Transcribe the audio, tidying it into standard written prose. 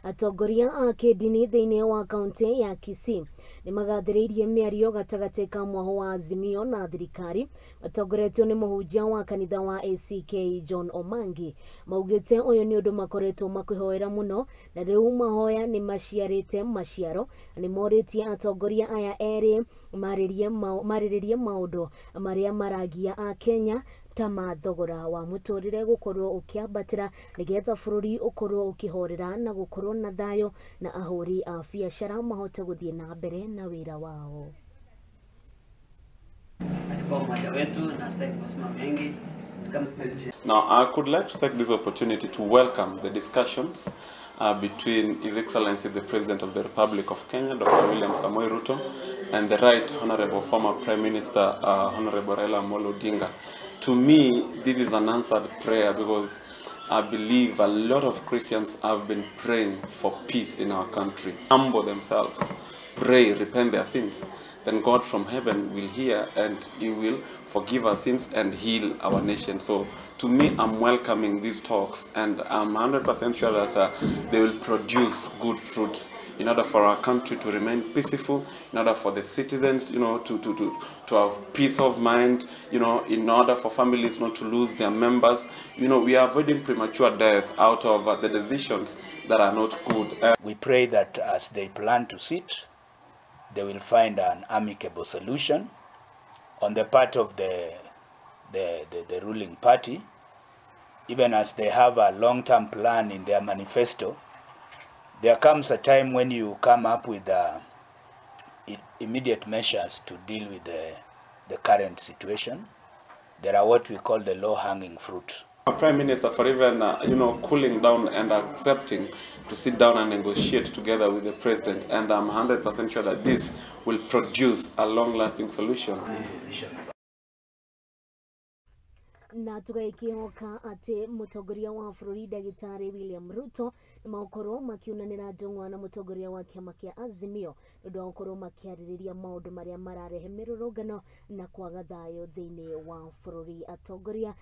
Atongoria a kĩndini thĩinĩ wa kaunti ya Kisii nĩ magathĩrĩirie mĩario gatagatĩ ka mwaho wa Azimio na thirikari matongoretio nĩ mũhunjia wa kanitha wa ACK John Omangi. Maugĩte ũyũ nĩ ũndũ makoretwo makĩhoera mũno na rĩu mahoya nĩ maciarĩte maciaro. Nĩ morĩtie atongoria aya erĩ marĩrĩrie maũndũ marĩa maragia a Kenya ta ma thogora wa mũtũrĩre gũkorwo ũkĩambatĩra nĩgetha bũrũri ũkorwo ũkĩhorera na gũkorwo na thayũ na ahũri a biacara mahote gũthiĩ na mbere na wĩra wao. Alikuwa mmoja wetu na sitaki kusema mengi. Kama Now, I could like to take this opportunity to welcome the discussions between His Excellency the President of the Republic of Kenya, Dr. William Samoei Ruto, and the Right Honorable former Prime Minister, Honorable Raila Amolo Odinga. To me, this is an answered prayer because I believe a lot of Christians have been praying for peace in our country. Humble themselves, pray, repent their sins. Then God from heaven will hear and He will forgive our sins and heal our nation. So to me, I'm welcoming these talks and I'm 100% sure that they will produce good fruits in order for our country to remain peaceful, in order for the citizens to have peace of mind, in order for families not to lose their members. We are avoiding premature death out of the decisions that are not good. We pray that as they plan to sit, they will find an amicable solution on the part of the ruling party, even as they have a long-term plan in their manifesto. There comes a time when you come up with immediate measures to deal with the current situation. There are what we call the low-hanging fruit. Our Prime Minister for even cooling down and accepting to sit down and negotiate together with the President, and I'm 100% sure that this will produce a long-lasting solution. Na tũgakĩhoka atĩ mũtongoria wa bũrũri ndagĩtarĩ William Ruto nĩ magũkorwo makiunanĩra njũng'wa na mũtongoria wa kĩama kĩa Azimio nĩ ũndũ wa gũkorwo makĩarĩrĩria maũndũ marĩa mararehe mĩrũrũngano na kwaga thayũ thĩinĩ wa bũrũri. Atongoria